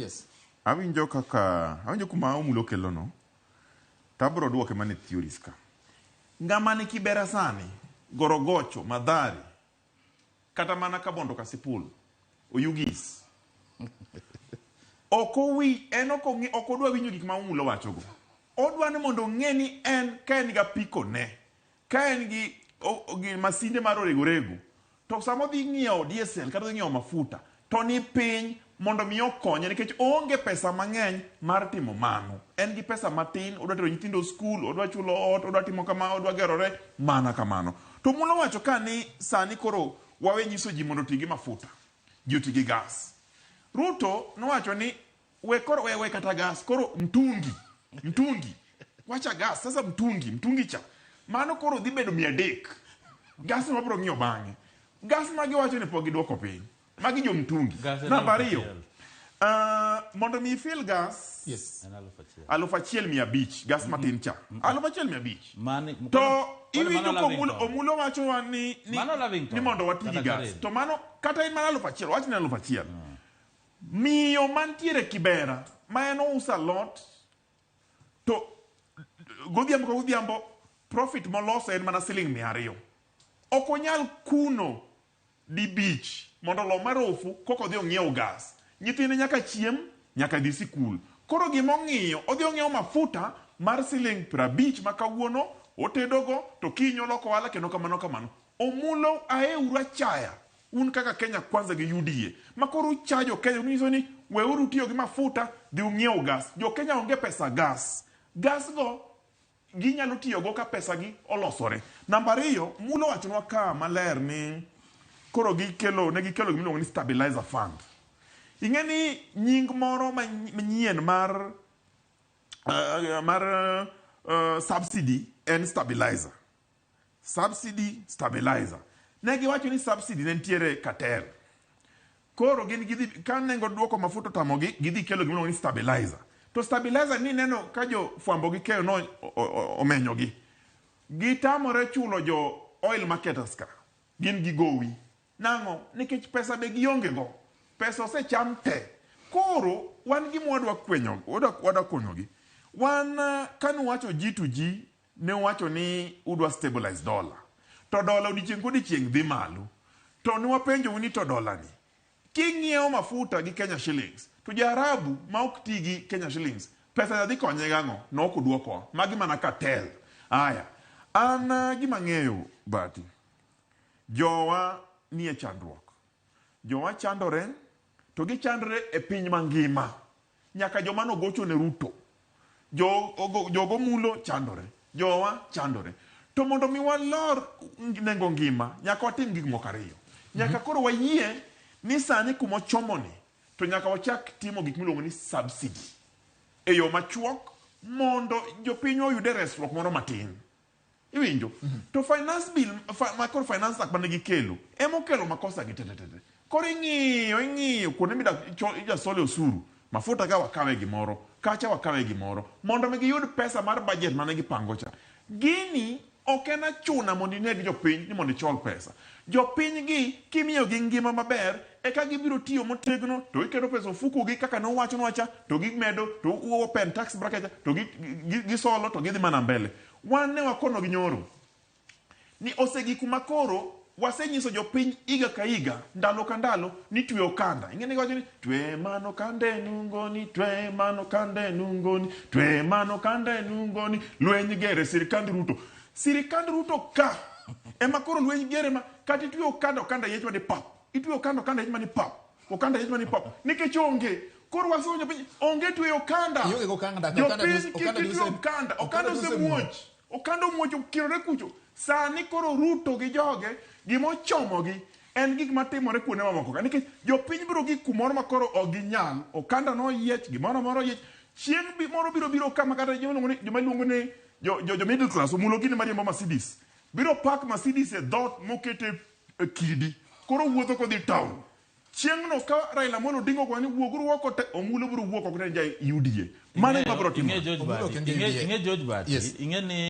Yes. Awinjo kaka awinjo kuma Omulo kelono to abiro duoke mana e theories ka. Ng'ama ni Kibera sani, Gorogocho, Mathare, kata mana Kabondo Kasipul, Oyugis. Ok owi en ok ong'e ok odwa winjo gik ma Omulo wachogo. Odwa ni mondo ong'e ni en ka en gi apiko ne, ka en gi, gi masinde mar orego rego, to sama odhi ng'iewo diesel kata odhi ng'iewo mafuta to ni piny mondo mi okonye nikech oonge pesa mang'eny mar timo mano. En gi pesa matin, odwa tero nyithindo skul, odwa chulo ot, odwa timo kama, odwa gerore, mana kamano. To Mulo wacho ka ni sani koro wawe nyiso ji mondo oti gi mafuta, ji oti gi gas. Ruto nowacho ni we koro we, we kata gas koro mtungi mtungi wacha gas sasa mtungi mtungi cha mano koro dhi bedo 300 gas no wabiro ng'iyo bang'e gas ma giwacho ni pok giduoko piny magi jo mtungi Gas en namba aluf ariyo achiel. mondo mi ifill gas Yes. En 1000. 1500 gas matin cha 1500 Mani, to kwani iwinjo mano ka Omulo, Lavington? Omulo wachowa ni, ni, Mano Lavington, ni mondo wati gi kata gas Karen. to mano kata in mana 1000 wach ni 1000 Miyo mantiere Kibera ma en ouso alot to godhiambo ka godhiambo profit moloso en mana siling 200. Ok onyal kuno dibich mondo olo marofu koka odhi ong'iew gas. Nyithinde nyaka chiem, nyaka dhi sikul. Koro gima ong'iyo, odhi ong'iewo mafuta mar siling 50 ma kawuono otedogo to kiny oloko ohala kendo kamano kamano. Omulo aeuru achaya Un kaka Kenya Kwanza gi UDA ma koro ucha jo Kenya unyiso ni weuru tiyo gi mafuta dhi ung'iew gas. Jo Kenya onge pesa gas. Gas go ginyalo tiyo go ka pesa gi olosore. Namba ariyo, Mulo owachonwa ka maler ni koro gikelo ne gikelo gima iluongo ni stabilizer fund. Ing'e ni nying moro manyien mar subsidy en stabilizer. Subsidy stabilizer. Ne giwacho ni subsidy ne nitiere cartel. Koro gin gidhi ka nengo duoko mafuta otamogi, gidhi kelo gima iluongo ni stabilizer. To stabilizer ni neno ka jo fwambo gi keyo no omenyogi. Gitamore chulo jo oil marketers ka. Gin gi gowi. Nang'o? Nikech pesa be gionge go. Pesa osecham te. Koro wan gima wadwa kwenyo, wadwa konyogi. Wan kanuwacho G to G Ne uwacho ni udwa stabilize dollar. To dola odiechieng' kodiechieng' dhi malo. To ne wapenjou ni to dola ni, king'iewo mafuta gi Kenya shillings, to ja Arabu ma ok ti gi Kenya shillings, pesa cha dhi konye gang'o? Ne ok udwokowa. Magi mana cartel. Aya, an gima ang'eyo Bahati, jowa nie chandruok. Jowa chandore, to gichandre e piny mangima. Nyaka joma nogocho ne Ruto, jo, jogo mulo chandore, jowa chandore. To mondo mi walor nengo ngima, nyaka watim gik moko ariyo. Nyaka koro wayie ni sani kuma ochomoni, to nyaka wachak timo gik miluongo ni subsidy e yo machuok mondo jopinywa oyude resruok moro matin. Iwinjo? To finance bill, ma koro finance act mane gikelo, ema okelo makosa gi tetetete. Koro ing'iyo, ing'iyo kuonde midak ijasole osuru, mafuta ka wakawe gimoro, kacha wakawe gimoro, mondo mi giyud pesa mar budget mane gipango cha. Gini ok en achuna mondo ineg jopiny ni mondo ichol pesa. Jopiny gi kimiyogi ngima maber, eka gibiro tiyo motegno to giketo pesa ofuku gi kaka ne uwachonwa cha, to gimedo, to u open tax bracket to gisolo to gidhi mana mbele. Wan ne wakonogi nyoro ni osegik kuma koro wasenyiso jopiny higa ka higa, ndalo ka ndalo ni twe okanda. Ing'e ni giwacho ni twe mano kanda e nungoni, twe mano kanda e nungoni, twe mano kanda e nungoni, lweny gere sirikand Ruto. Sirikand Ruto ka ema koro lweny gere ma kata itwe okanda, okanda yiech mani pap. Itwe okanda, okanda yiech mani pap. Okanda yiech mani pap. Nikech onge. Koro wasewacho jopiny onge tweyo okanda. Ionge gi okanda, okanda Jopiny kik okanda itwe okanda. Okanda okanda osemuoch. Okanda omuoch okirore kucho. Sani koro Ruto gi joge gima ochomogi en gik matimore kuonde mamoko ka. Nikech jopiny biro gik kumoro ma koro ok ginyal. Okanda noyiech, gimoro amora oyiech. Chieng' moro biro biro kama kata joma iluongo ni joma iluongo ni jo, jo, jo middle class omulo gini mariembo Mercedes. Biro park Mercedes e dhoot mokete e kidi. Koro wuotho kodhi town. Chieng'no ka Raila Amolo Odinga ogoyo ni wuoguru oko te, Omulo biro wuok oko te en ja UDA. Mano ema biro Ing'e timore. George Omulo Bahati. ok en ja Ing'e UDA. ing'e George Bahati. Yes. Ing'e ni